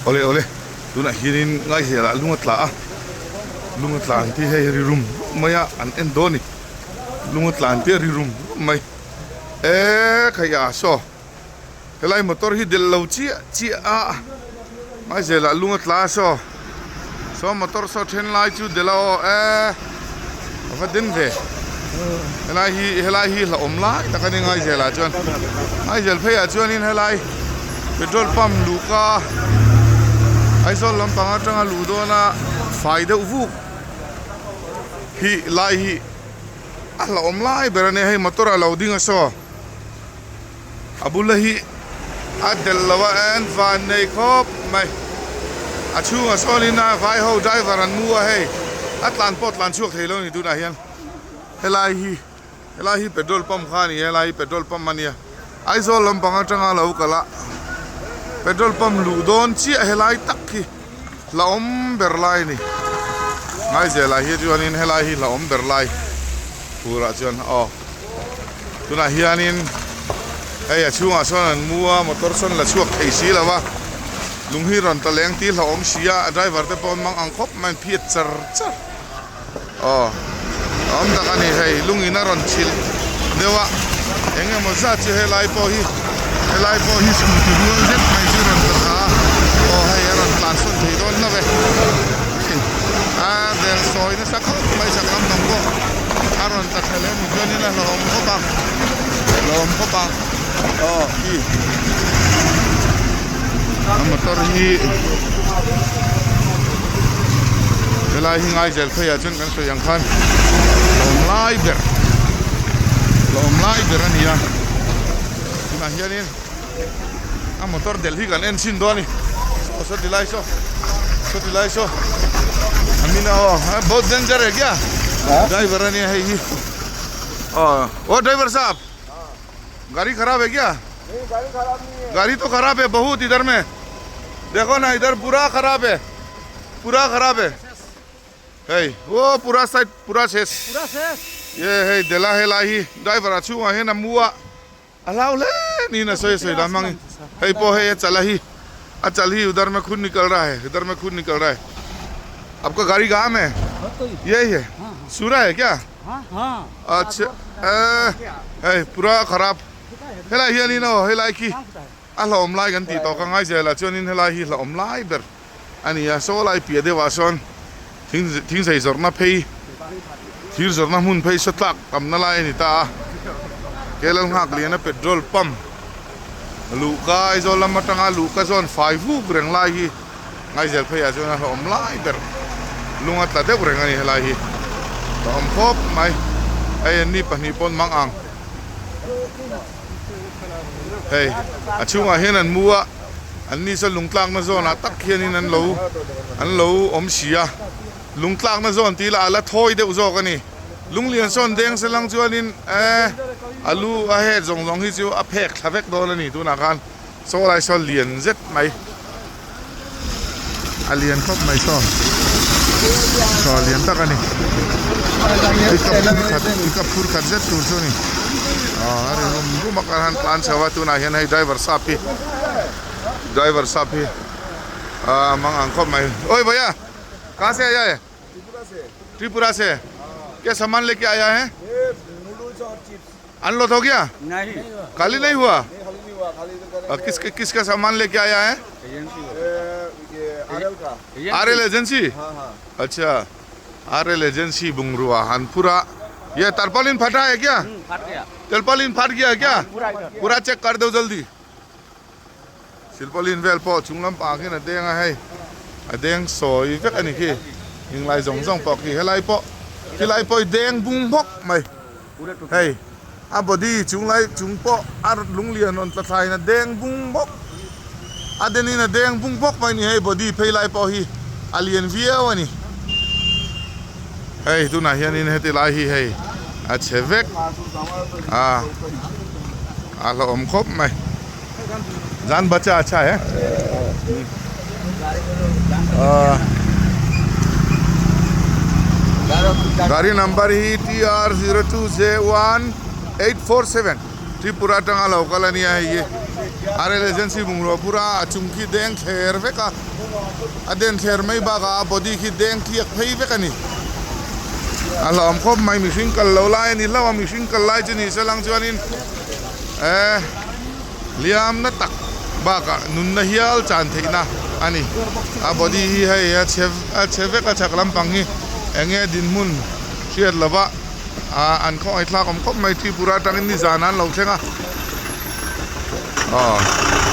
Awle awle tunah hianin Ngaizelah lung a tla a lung a tla ang tih hei ri rum rum mai a an en dawn a ni lung a tla ang tih a ri rum rum mai eee khaih a saw helai motor hi delh lo chiah chiah a Ngaizelah lung a tla a saw saw motor saw then lai chu delh a aw eee a va den ve helai hi helai hi hlauhawm lai tak a ni Ngaizelah chuan Ngaizel pheiah chuanin helai petrol pump luhka Aizawl lampang atanga luh dawna fai deuh vuk hi lai hi a hlauhawm lai ber a nia hei motor a lo ding a saw. A bula hi a delh lo a en van nei khawp mai a chhungah sawnin a vai ho driver an mu a hei a tlan pawh tlan chhuak thei lo a ni tunah hian helai hi helai hi petrol pump kha a ni a helai hi petrol pump a nia Aizawl lampang atanga lo kal a petrol pump luh dawn chiah helai tak hi hlauhawm ber lai a ni Ngaizelah hi chuanin helai hi hlauhawm ber lai turah chuan aw. Tunah hianin hei a chhungah sawn an mu a motor sawn la chhuak thei si lo va lung hi rawn ta leng tih hlauhawm si a a driver te pawh an mang ang khawp mai an phiat char char aw a awm tak a ni hei lungin a rawn chhilh deuh a eng emaw zat chu helai pawh hi helai pawh hi scooty rual zet mai chu rawn tla thla a aw hei a rawn tlan sawn thei dawn hlauh e a vel sawi nasa khawp mai chak lampang pawh. A rawn tla thla leh a ni chuanin a hlauhawm khawp a hlauhawm khawp a aw khi a motor hi helai hi Ngaizel pheiah chuan kan sawi ang khan hlauhawm lai ber hlauhawm lai ber a ni a tunah hianin. A motor delh hi kan en chhin dawn a ni saw saw ti lai saw saw ti lai saw a min a aw both danger e kia driver a nia hei hi aw aw driver sahab gari kharab hai kya gari to kharab hai bahut idhar mein dekho na idhar pura kharab hai pura kharab hai hei aw pura side pura ses ye hei dela helai hi driver a chhungah hian a mu a. A hlau hle niin a sawi a sawi dan hmangin hei pawh hei a chal a hi a chal hi udar me khun nikal raha hai idhar me khun nikal raha hai aapka gari kahan hai yahi hai sura hai kya acha hei pura kharap helai hianin aw helai khi a hlauhawm lai kan tih tawh ka ngai zel ah chuanin helai hi hlauhawm lai ber a ni a saw lai piah deuhah sawn thing thingzei zawrhna phei thir zawrhna hmun phei saw tlak tamna lai a ni ta a Kerala nghak liana petrol pump luhka Aizawl lam atanga luhka zawn fai vuk reng lai hi Ngaizel pheiah chuan a hlauhawm lai ber lung a tla deuh reng a ni helai hi a awm khawp mai hei an ni pahnih pawn mang ang hei a chhungah hian an mu a. An ni saw lungtlakna zawnah tak hianin an lo an lo awm si a, lungtlakna zawn tih lah a la thawi deuh zawk a ni. Lunglian sawn deng se lang chuanin eh a lu a het zawng zawng hi chu a phek thla vek dawn a ni tunah khan saw lai saw lian zet mai a lian khawp mai saw saw lian tak a ni pickup phur khat pickup phur khat zet tur chu a ni aw a ri rum rum a kar han tlan chho a tunah hian hei driver sap hi driver sap hi a mang ang khawp mai oi bhaiya kahan se aaya hai tripura se kya saman leke aaya hai unload ho gaya नहीं खाली नहीं हुआ नहीं खाली नहीं हुआ खाली इधर और किसके किसका सामान लेके आया है ये आरएल का R L agency हाँ हाँ अच्छा R L agency बुंगरुआ हानपुरा ये तरपालिन फटा है क्या फट गया तिरपालिन फट गया है क्या पूरा इधर पूरा चेक कर दो जल्दी silpaulin vel pawh chung lampang hian a deng a hei a deng sawi vek a ni khi inglai zawng zawng pawh khi helai pawh khilai pawh hi deng bung bawk mai hei a body chung lai chung pawh a lunglian rawn tla thlaiin a deng bung bawk a denin a deng bung bawk mai a ni hei body phei lai pawh hi a lian viau a ni hei tunah hianin heti lai hi hei a chhe vek a a hlauhawm khawp mai zan bacha acha hai gari number hi T R zero two J 1847 Tripura atanga lo kal a nia hei hi. RL Agency bungrua phur a, a chung khi deng thler vek a, a den thler mai bakah a body khi deng tliak phei vek a ni. A hlauhawm khawp mai mihring kal lo lai a ni hlauh a, mihring kal lai chu ni se lang chuanin eh liamna tak bakah nunna hial chan theihna a ni. A body hi hei a chhe a chhe vek a chhak lampang hi eng nge dinhmun hriat lova ah an khawngaih thlak awm khawp mai Tripura atangin nizan an lo thleng a. Aw.